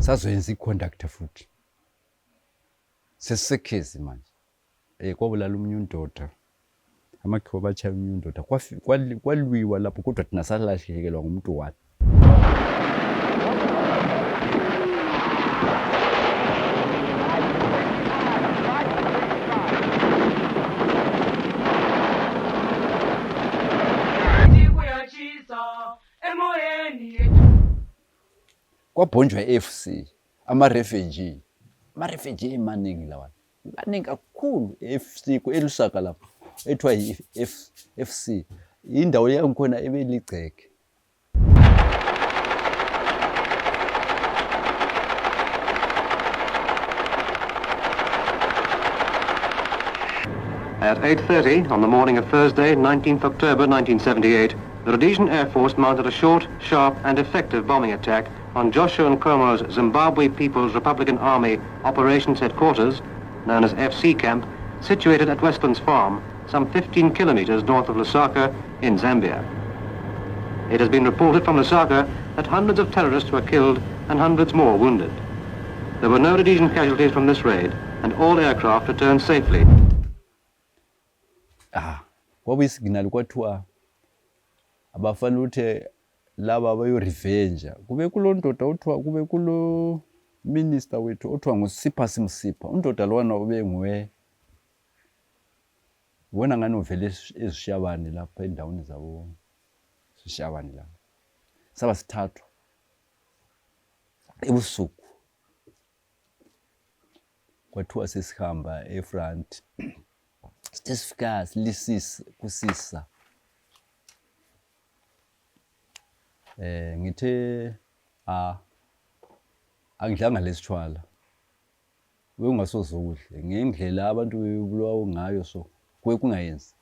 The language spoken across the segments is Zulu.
Sazoyenza i-conductor futhi sesisekhezi manje. Kwabulala omunye undoda, amakhiwa batshaya omunye undoda, kwalwiwa lapho kodwa thina salahlekelwa ngumuntu one. Kwabhonjwa i-FC, ama-refugee, ama-refugee emaningi lawana, maningi kakhulu e-FC eLusaka lapho ethiwa yi-FC, indawo yangikhona ebeligceke. At 8:30 on the morning of Thursday, 19th October 1978, the Rhodesian Air Force mounted a short, sharp and effective bombing attack on Joshua Nkomo's Zimbabwe People's Republican Army Operations Headquarters, known as FC Camp, situated at Westlands Farm, some 15 kilometers north of Lusaka in Zambia. It has been reported from Lusaka that hundreds of terrorists were killed and hundreds more wounded. There were no Rhodesian casualties from this raid, and all aircraft returned safely. Ah, kwakuyisignal kwathiwa abafana ukuthi laba bayo-revenge kube kulo ndoda othiwa kube kulo minister wethu othiwa ngusipha simsipha undoda lwana ube nguwe ubona ngani uvele ezishabane lapha endaweni zabo sishabane lapha saba sithathwa ebusuku kwathiwa sesihamba efront sithe sifika silisisa kusisa ngithe a angidlanga lesitshwala bekungasoze ukudle ngendlela abantu bebulawa ngayo so kuye kungayenzi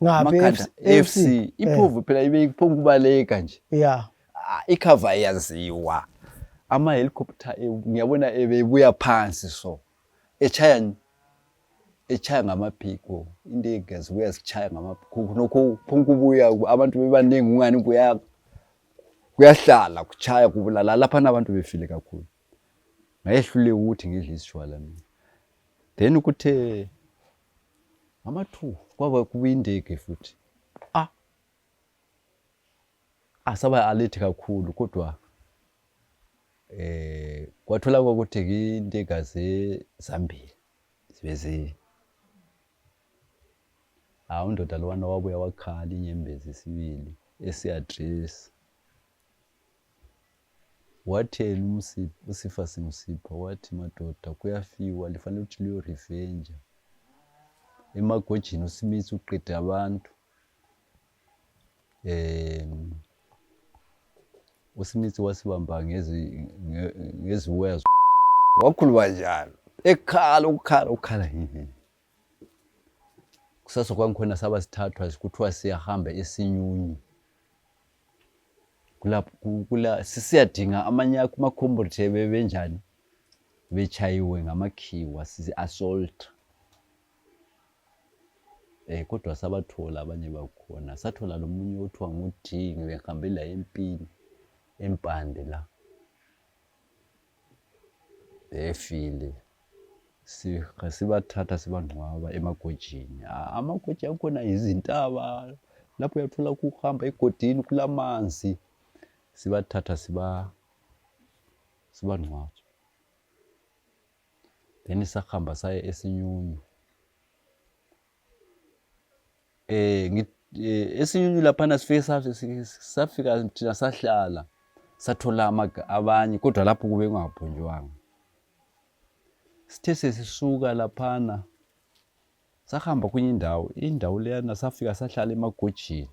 ngaphi FC iphuvu phela ibe iphonga ukubaleka nje yeah ah, icover iyaziwa ama helicopter ngiyabona ebebuya phansi so echaya echaya ngamaphiko into egazi kuya sichaya ngamaphiko nokho phonga kubuya abantu bebaningi ungani kuya kuyahlala kuchaya kubulala lapha nabantu befile kakhulu ngayehluleka ukuthi ngidle isitshwala mina then kuthe ngama-two kwaba kubindege futhi ah asaba alert kakhulu kodwa kwathola ukuthi intega zeZambia zibe zi hawu undoda lowana wabuya wakhala inyembezi sibili esiya-address Wathi yena uMsipha, uSifa Simsipha wathi madoda kuyafiwa lifanele ukuthi liyo revenge emagojini uSmith uqede abantu uSmith wasibamba ngezi ngeziwezo wakhuluma njalo ekhala ukukhala ukukhala kusasa kwangikhona saba sithathwa kuthiwa siyahamba esinyunyu kula kula sisiyadinga amanye amakhombothi bebenjani bechayiwe ngamakhiwa sisi assault kodwa sabathola abanye bakhona sathola lomunye othiwa ngu-D ngibehambe laye empini empande la befile sibathatha sibangcwaba emagojini amagoji akhona izintaba lapho uyathola kuhamba egodini kulamanzi sibathatha siba sibangcwaba then sahamba saya esinyunyu esinyunyu laphana sifike safika thina sahlala sathola abanye kodwa lapho kube kungaphonjwanga sithe sesisuka laphana sahamba kwenye indawo indawo leyana safika sahlala emagojini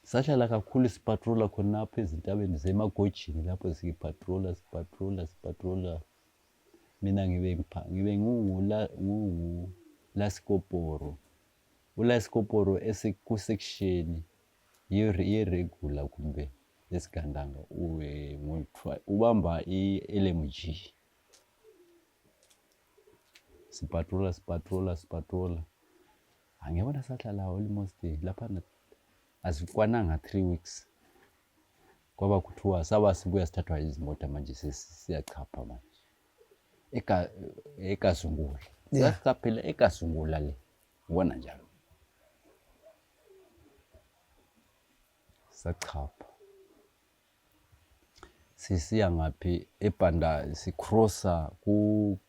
sahlala kakhulu sipatrola khonapho ezintabeni zemagojini lapho sipatrola sipatrola sipatrola mina ngibe ngibe ngungulasikoporo ulasikoporo esekusection ye-regular kumbe esigandanga ubamba i-LMG sipatrola sipatrola sipatrola angiyabona sahlala almost lapha azikwananga 3 weeks. Kwaba kuthiwa saba sibuya sithathwa izimota manje sesiyachapha manje eKazungula. Sachaphela eKazungula le, ubona njalo. Sachapha sisiya ngaphi eBhanda, sicrossa ku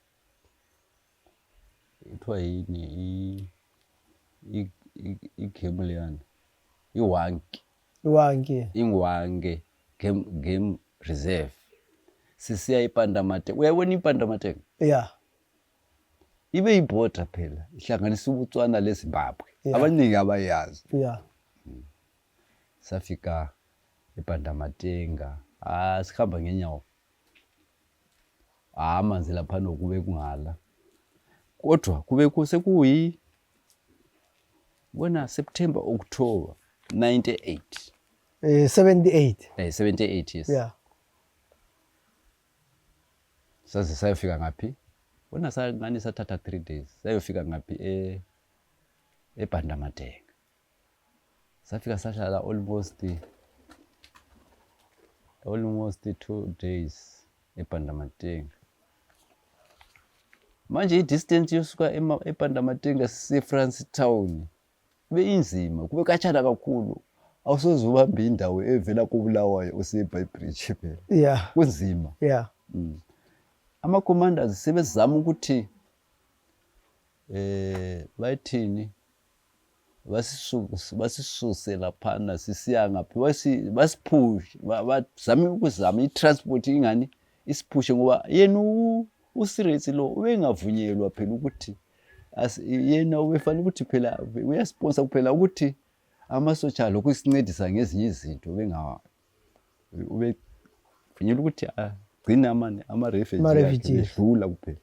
kuthiwa yini igemu leyana, iwanki. Iwanki. Ingwange game, game reserve. Sisiya iPandamateng. Uyayibona iPandamateng? Yeah. Ibe ibhoda phela, ihlanganisa uBotswana leZimbabwe. Yeah. Abaningi abayazi. Yeah. Safika ePandamatenga. Ah, sihamba ngenyawo. Ah, amanzi laphana kube kungala. Kodwa kube sekuyi bona September, October 98. 78. 78, yes. Yeah. Saze sayofika ngaphi? Bona ngani sathatha 3 days. Sayofika ngaphi eBandamatenga. Safika sahlala almost 2 days eBandamatenga. Manje i-distance yosuka eBandamatenga sise Francetown kube inzima, kube katshana kakhulu. Awusoze ubambe indawo evela koBulawayo usiye eBeitbridge phela. Kunzima. Ama commanders sebezama ukuthi bayithini, basisuse laphana sisiya ngaphi, basiphushe, bazame ukuzama i-transport ingani isiphushe, ngoba yena uSiretse lo ubengavunyelwa phela ukuthi yena ubefanele ukuthi phela uyasponsor kuphela ukuthi amasotsha lokhu isincedisa ngezinye izinto, ubevunyelwa ukuthi agcine ama-refugees Ama-refugees. edlula kuphela.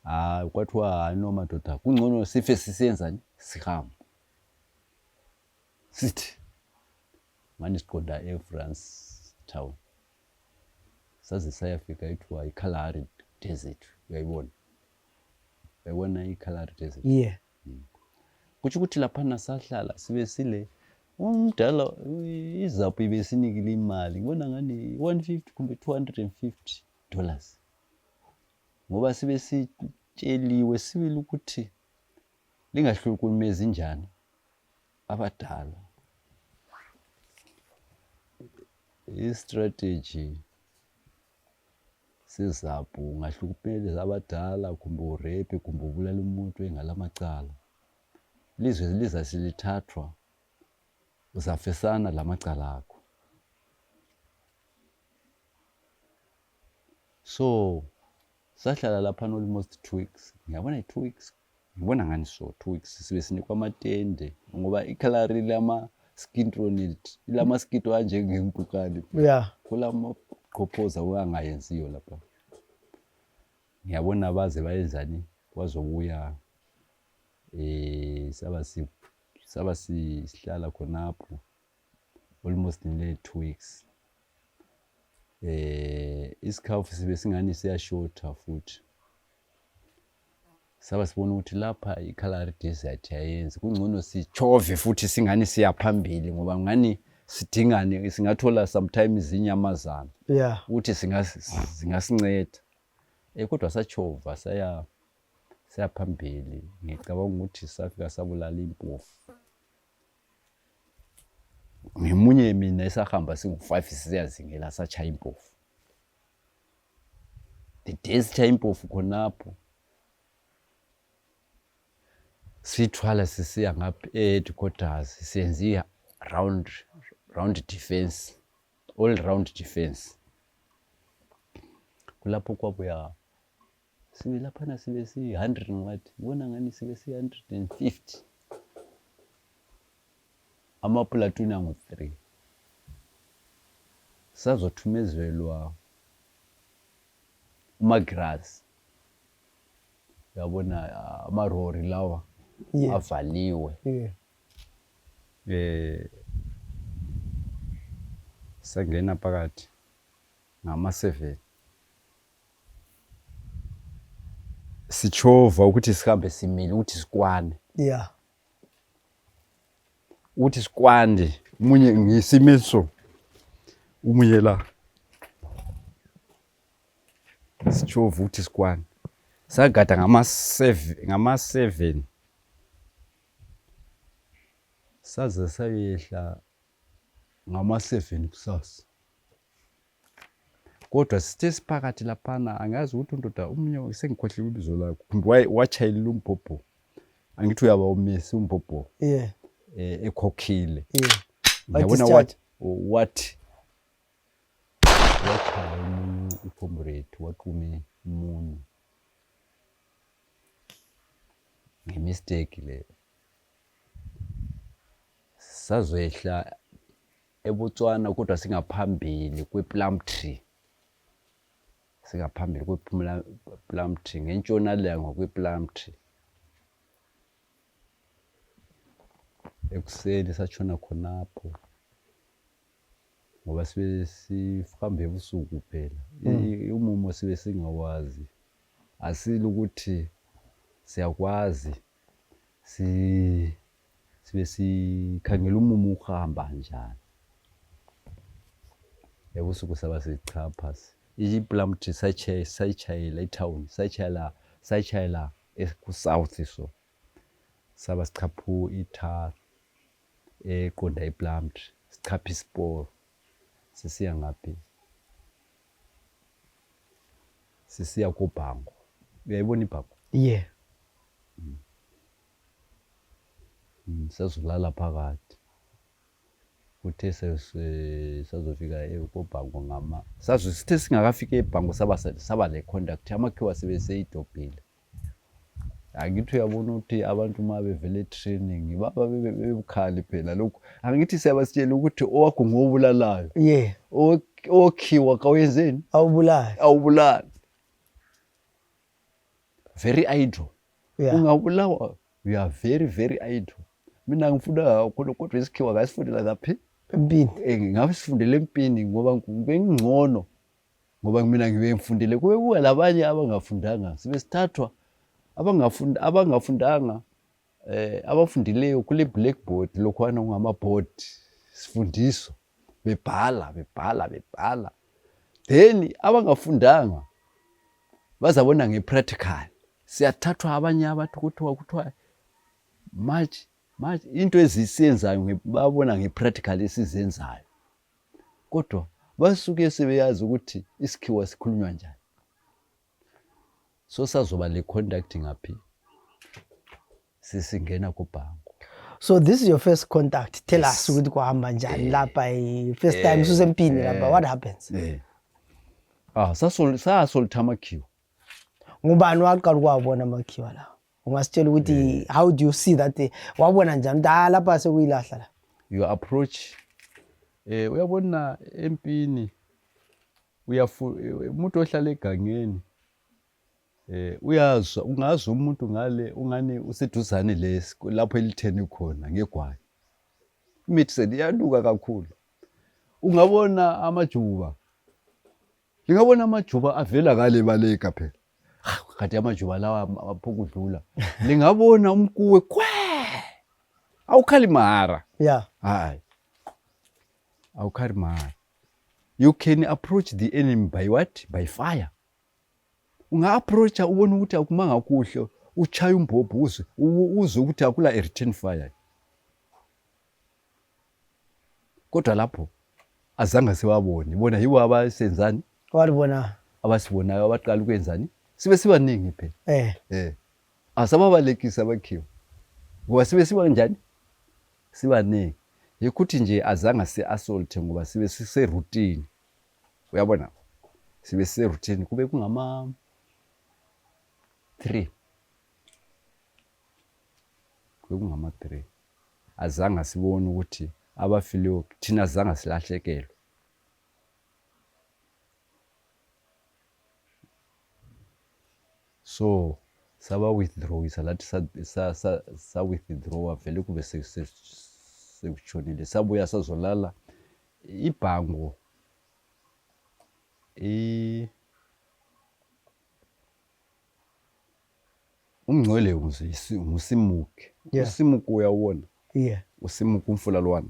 Hayi, kwathiwa hayi no madoda, kungcono sife sisenzani, sihamba sithi manje siqonda eFrance Town. Saze sayafika ethiwa iKalahari Desert. Uyayibona, uyayibona iKalahari Desert? Yeah. Kutsho ukuthi laphana sahlala sibe sile umdala iZAPU ibesinikile imali, ngibona ngani 150 kumbe $250, ngoba sibe sitsheliwe sibili ukuthi lingahlukumezi njani abadala. I-strategy seZAPU, ungahlukumeza abadala kumbe urape kumbe ubulala umuntu engalamacala, lizwe lizasilithathwa, uzafesana lamacala akho. So sahlala laphana almost 2 weeks, ngiyabona i-2 weeks, ngibona ngani so 2 weeks sibe sinikwa amatende, ngoba iKalahari lama-skintronit, ilama-skito anjengempukane. Kulamaqhophoza angayenziyo lapha. Ngiyabona baze bayenzani, kwazobuya saba sihlala khonapho almost nile 2 weeks. Isikhafu sibe singani siyashotha futhi. Saba sibona ukuthi lapha iKalahari Desert yayenzi, kungcono sichove futhi singani siya phambili, ngoba ngani sidingane singathola sometimes inyamazana ukuthi singasinceda. Kodwa sachova saya phambili. Ngicabanga ukuthi safika sabulala impofu. Ngemunye mina esahamba singu-5 sisiyazingela, satshaya impofu. The day sitshaya impofu khonapho, sithwala sisiya ngapha e-headquarters, siyenze round defense, all round defense. Kulapho kwabuya sibe laphana sibe siyi-100 ngathi, ngibona ngani sibe siyi-150. Amaplatoon angu-3. Sazothumezelwa uMagirazi. Uyabona amarori lawa avaliwe. Sangena phakathi ngama-7. Sichova ukuthi sihambe simile ukuthi sikwane. Ukuthi sikwande munye ngisimiso. Umunye la sitshova ukuthi sikwane sagada ngama-7 saze sayehla ngama-7 kusasa. Kodwa sithe siphakathi laphana angazi ukuthi undoda omunye sengikhohliwe ibizo lakho kumbe watshayelela umbhobho angithi uyaba umisi umbhobho yeah ekhokhile yeah ngiyabona wathi wathi watshaya omunye ucomrade waqume umunwe ngemistake leyo sazoyehla eBotswana kodwa singaphambili kwePlumtree singaphambili kwePlumtree ngentshonalanga kwePlumtree ekuseni satshona khonapho ngoba sibe sihambe ebusuku phela umumo sibe singawazi asile ukuthi siyakwazi si sibe sikhangela umumo uhamba njani ebusuku saba sichapha iPlumtree sayitshayela itown sayitshayela sayitshayela ku-south so saba sichaphu ithar eqonda iPlumtree sichapha isiporo sisiya ngaphi sisiya kobhango uyayibona ibhango yeah Sazolala phakathi. Kuthe sazofika kobhango ngama sazo sithe singakafiki ebhango saba saba le conduct amakhiwa sebe seyidobhile. Angithi uyabona ukuthi abantu uma bevele training baba bebukhali phela lokhu. Angithi siyabasitshela ukuthi owakho ngowubulalayo. Yeah. Owakhiwa kawuyenzeni? Awubulali. Awubulali. Very idle. Yeah. Ungabulawa you are very very idle. Mina ngifunda kakhulu kodwa isikhiwa ngasifundela ngaphi? Empini. Ngabe sifundele empini ngoba bengingcono ngoba mina ngibe ngifundile kube kuba labanye abangafundanga sibe sithathwa abangafunda abangafundanga abafundileyo kule blackboard lokhwana kungama board sifundiswa bebhala bebhala bebhala then abangafundanga bazabona nge-practical siyathathwa abanye abathi kuthiwa kuthiwa march march into ezisiyenzayo babona nge-practical esizenzayo kodwa basuke sebeyazi ukuthi isikhiwa sikhulunywa njani so sazoba le conduct ngaphi sisingena kubhango So this is your first contact. Tell us ukuthi kwahamba njani lapha first time susempini lapha what happens? Ah sasol sasolitha amakhiwa Ngubani waqala ukwabona amakhiwa la? Ungasitshela ukuthi how do you see that wabona njani ukuthi ah lapha sekuyilahla la? Your approach uyabona empini uyafu umuntu ohlala egangeni uyazwa ungazwa umuntu ngale ungani useduzane lesi lapho elitheni khona ngegwayi imithi seliyanuka kakhulu ungabona amajuba lingabona amajuba avela ngale baleka phela kade amajuba lawa aphokudlula lingabona umkuwe kwe awukhali mahara Yeah. hayi awukhali mahara you can approach the enemy by what by fire unga-approacha ubone ukuthi akumanga kuhle uchaye umbhobho uzwe uzwe ukuthi akula a return fire kodwa lapho azange siwabone bona yibo abasenzani Walibona abasibonayo abaqala ukwenzani sibe sibaningi phela asababalekisa abakhiwa ngoba sibe siba njani sibaningi yikuthi nje azange si-assault ngoba sibe siseroutine uyabona sibe siseroutine kube kungama 3 kube kungama 3 azange sibone ukuthi abafileyo thina azange silahlekelwe so saba withdrawisa lathi sa withdrawa vele kube sekutshonile sabuya sazolala ibhango umngcwele ngusimuke Yeah. Usimuke uyawubona Yeah. Usimuke umfula lwana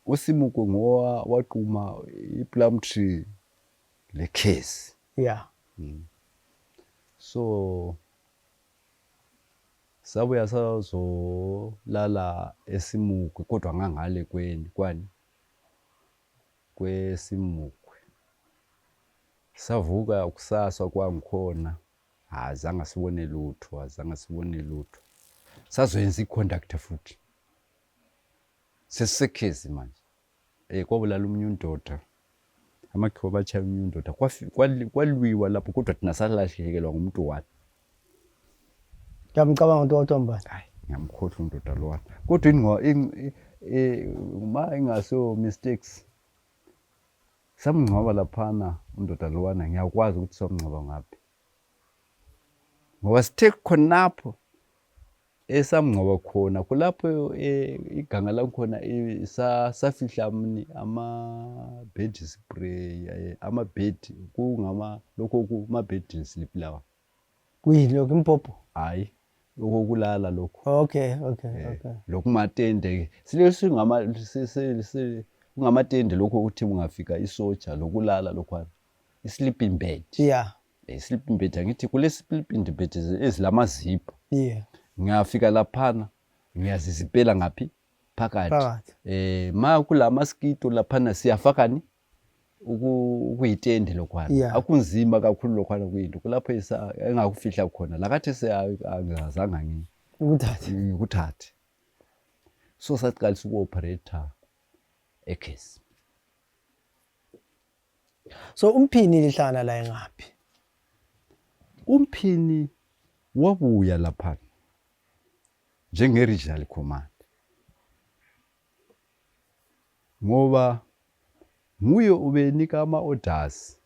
USimukwe ngowa waquma iplum tree lekhesi. Yeah. So sabuya sazolala eSimukwe kodwa ngangale kweni kwani kweSimukwe. Savuka kusasa kwangikhona azange sibone lutho, azange sibone lutho. Sazoyenza i-conductor futhi. Sesisekhezi manje. Eh kwabulala omunye undoda. Amakhiwa bachaya omunye undoda. Kwalwiwa lapho kodwa thina salahlekelwa ngumuntu wani. Ngiyamcabanga ukuthi wawuthiwa mbani. Hayi ngiyamkhohlwa undoda lowana. Kodwa ingwa ma ingaso mistakes. Samngcwaba laphana undoda lowana ngiyakwazi ukuthi samngcwaba ngaphi. Ngoba sithe khonapho esamngcwaba khona kulapho eh, iganga lakhona eh, safihla mni ama-bed spray eh, ama-bed kungama lokho kuma-bed slip lawa. Kuyini lokho, impopho? Hhayi, lokho kulala lokho. Okay, okay, okay. Lokhu matende sile singama kungamatende lokho ukuthi ungafika isoja lokulala lokhwana i-sleeping bed. Yeah. Sleeping bed angithi kule sleeping bed ezilamazipho. Yeah. Ngiyafika laphana ngiyazizipela ngaphi phakathi. Ma kulama skito laphana siyafakani ukuyitende lokhwana. Yeah. Akunzima kakhulu lokhwana kuyinto kulapho engakufihla khona lakathi angazange Ukuthathe. ngikuthathe. So saqalisa uku-operator ekhesi. So umphini lihlangana laye ngaphi? Umphini wabuya lapha njenge-regional command ngoba nguye ubenika ama-orders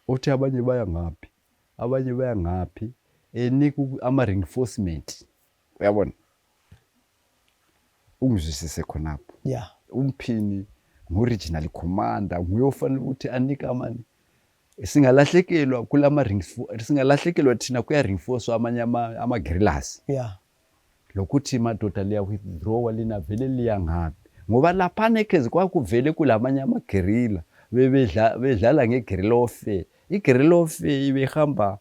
othi abanye baya ngaphi abanye baya ngaphi enika ama-reinforcement uyabona ungizwisise khonapho. Yeah. Umphini ngu-regional commander nguye ofanele ukuthi anike amanye singalahlekelwa kulama singalahlekelwa thina kuya reinforce amanye ama guerrillas. Yeah. Lokuthi madoda liya withdraw lina vele liya ngaphi ngoba laphana ekhezi kwakuvele kulamanye ama guerrilla bebedla bedlala nge guerrilla warfare. I guerrilla warfare ibehamba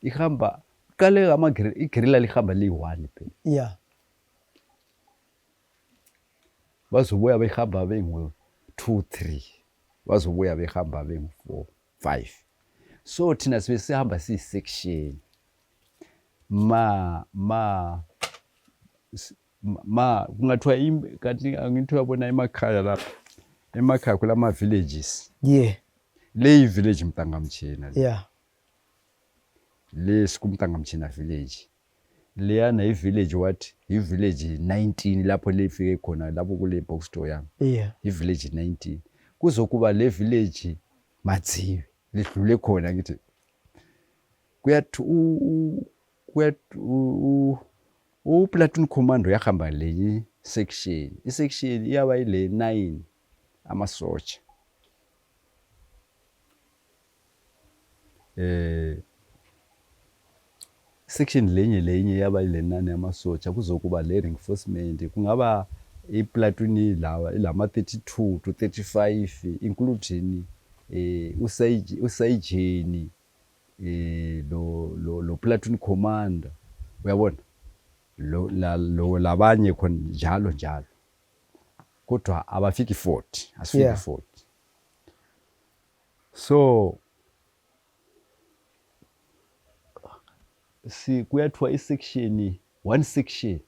ihamba qale ama i guerrilla lihamba liyi one phela. Yeah. Bazobuya behamba bengu 2 3 bazobuya behamba bengu 4 5 so thina sibe sihamba siyi section ma ma ma kungathiwa kanti angithi uyabona emakhaya lapha emakhaya kulama villages. Yeah. Le village Mtangamtshina. Yeah. Le sikumtangamtshina village. Leyana i-village what i-village 19 lapho lifike khona lapho kule box store yami. Yeah. I-village 19 kuzokuba le village Madzivi lidlule khona ngithi kuyathi u platoon commando yahamba lenye section i section iyaba ile 9 amasotsha section lenye lenye yaba ilenani yamasotsha kuzokuba le reinforcement kungaba iplatoon lawa ilama 32 to 35 including usayijeni lo lo lo platoon commander uyabona lo lo labanye khona njalo njalo kodwa abafiki 40 asifiki 40. So si kuyathiwa i-section one section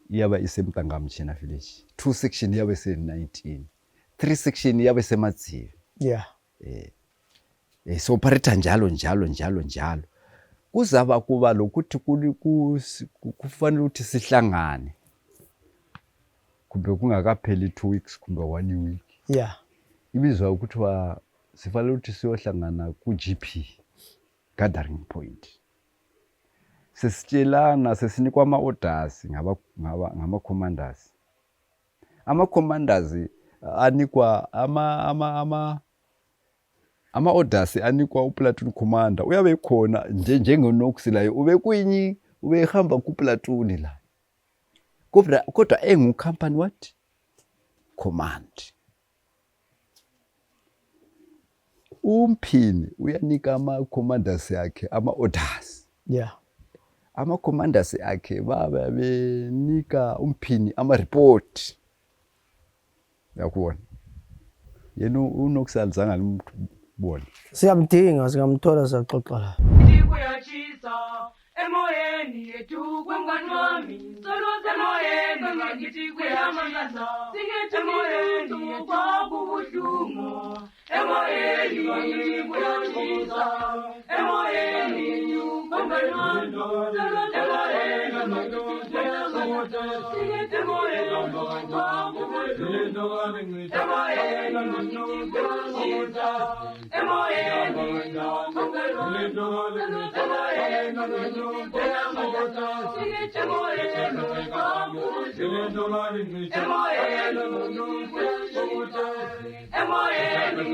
iyaba isemntangamtshina village, two section iyabe ise-19, three section iyabe isemadzivi. Yeah. So operate njalo njalo njalo njalo kuzaba kuba lokuthi kufanele ukuthi sihlangane kumbe kungakapheli 2 weeks kumbe 1 week. Yeah. Ibizwa ukuthiwa sifanele ukuthi siyohlangana ku-GP gathering point. Sesitshelana sesinikwa ama-orders ngama-commanders. Ama-commanders anikwa ama-orders anikwa u-platoon commander uyabe khona njengoNox laye ube kuyinyi ubehamba ku-platoon la. Kodwa engu-company what? Command. Umphini uyanika ama-commanders akhe ama-orders. Ama-commanders akhe baba benika umphini ama-report. Yakubona. Yena uNox alizange alimbone. Siyamdinga, singamthola siyaxoxa la. Kuyatshisa emoyeni yethu kwengani wami solo semoyeni ngithi kuyatshisa emoyeni yethu kwakubuhlungu emoyeni ngithi kuyatshisa emoyeni yethu kwengani wami solo semoyeni ngithi kuyatshisa emoyeni kwakubuhlungu emoyeni ngithi kuyatshisa emoyeni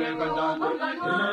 yethu kwengani wami.